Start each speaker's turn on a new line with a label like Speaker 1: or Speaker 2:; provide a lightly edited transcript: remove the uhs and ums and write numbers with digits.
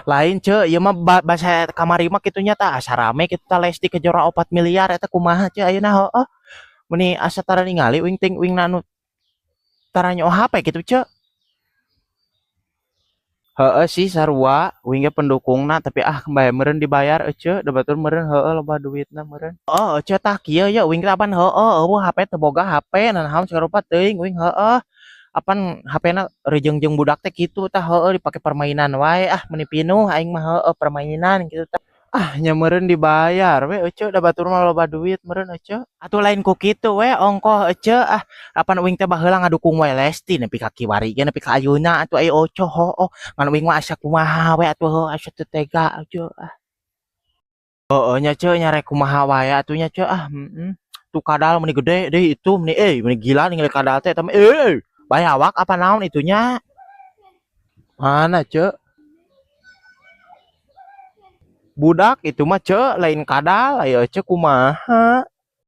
Speaker 1: Lain, Ce, ieu mah basa kamari mah kitu nya tah, asa rame kitu tah Lesti Kejora 4 miliar eta kumaha, Ce, ayeuna heueuh. Meuni asa tara ningali uing ting uing anu tara nyoo HP kitu, Ce. Heeh sih, sarua uing ge pendukungna, tapi ah, bae meureun dibayar ece, da batur meureun heueuh loba duitna meureun. Oh, ece, tah kieu ye uing teh apan heueuh euweuh HP, teu boga HP nanaon sarupa teuing uing heueuh. Apan HP-na rejeung jeung budak teh kitu tah, heueuh, dipake permainan wae. Ah, meuni pinuh aing mah heueuh permainan kitu tah. Ah, nya meureun dibayar we ece, da batur mah loba duit meureun ece. Atuh lain ku kitu we ongkoh, ece, ah, apan uing teh baheula ngadukung we Lesti nepi ka kiwari ge, nepi ka ayeuna atuh aya oco heueuh. Ngan uing mah asa kumaha we atuh heueuh, asa teu tega, ece, ah. Heueuh nya, Ce, nya rek kumaha wae atuh nya, Ce, ah, heeh. Tuh kadal meuni gede deui itu meuni euy, meuni gila ningali kadal teh eta mah euy. Bayawak apa naon itu nya? Mana, Ce? Budak itu mah, Ce, lain kadal, ayo Ece kumaha?